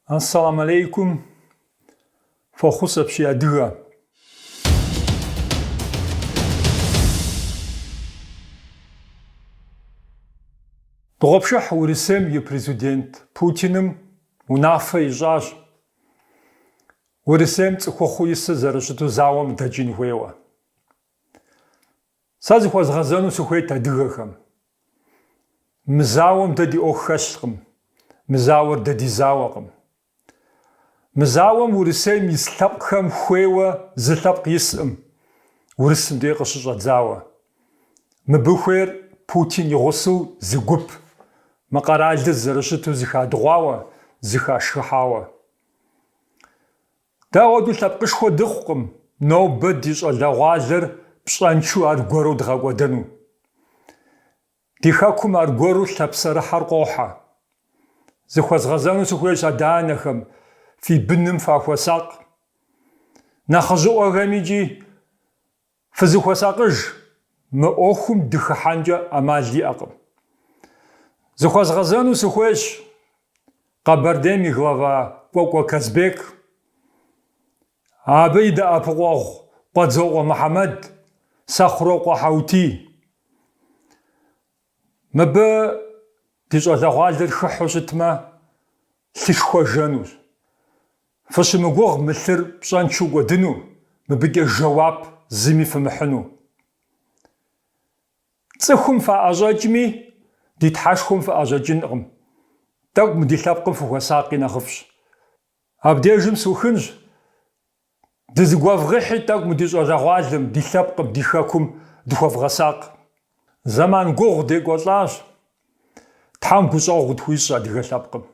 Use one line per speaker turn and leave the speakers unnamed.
Ассалам алейкум, фӏэхъус апщий адыгэ. Дыгъуэпшыхь Урысейм и президент Путиным унафэ ищӏащ Урысейм цӏыхухъуу исыр зэрыщыту зауэм дэкӏын хуейуэ. Сэ зыхуэзгъэзэну сыхуейт адыгэхэм. Мы зауэм дэ ди ӏуэху хэлъкъым, мы зауэр дэ ди зауэкъым. Мы зауэм Урысейм ис лъэпкъхэм хуейуэ зы лъэпкъ искъым, урысым дей къыщыщӏэдзауэ. Мыбы хуейр Путин и гъусэу зы гуп, мы къэралыр зэрыщыту зыхадыгъуауэ, зыхашхыхьауэ. Дэ ауэдэу лъэпкъышхуэ дыхъукъым, нобэ ди щӏалэгъуалэр пщӏэншэу аргуэру дгъэкӏуэдэну. Ди хэкум аргуэру лъапсэрыхьэр къохьэ. Зыхуэзгъэзэну сыхуейщ адэ-анэхэм, фи быным фахуэсакъ. Нэхъыжьыӏуэхэм икӏи Фызыхуэсакъыж, мы ӏуэхум дыхыхьэнкӏэ ӏэмал иӏэкъым. Зыхуэзгъэзэну сыхуейщ Къэбэрдейм и глава Кӏуэкӏуэ Казбек, абы и дэӏэпыкъуэгъу Къуэдзокъуэ Мухьэмэд, Сэхъурокъуэ Хьэутий. Мыбы ди щӏалэгъуалэр хыхьэу щытмэ, лъышхуэ жэнущ. Фыщымыгугъ мы лъыр пщӏэншэу кӏуэдыну, мыбыкӏэ жэуап зыми фымыхьыну. Цӏыхум фаӏэщӏэкӏми, ди Тхьэшхуэм фыӏэщӏэкӏынкъым. Тӏэкӏу мы ди лъэпкъым фыхуэсакъи нэхъыфӏщ. Абдежым сухынщ. Дызыгуэвгъыхьи тӏэкӏу мы ди щӏалэгъуалэм, ди лъэпкъым, ди хэкум дыхуэвгъэсакъ. Зэман гугъу декӏуэлӏащ. Тхьэм гущӏэгъу къытхуищӏ адыгэ лъэпкъым.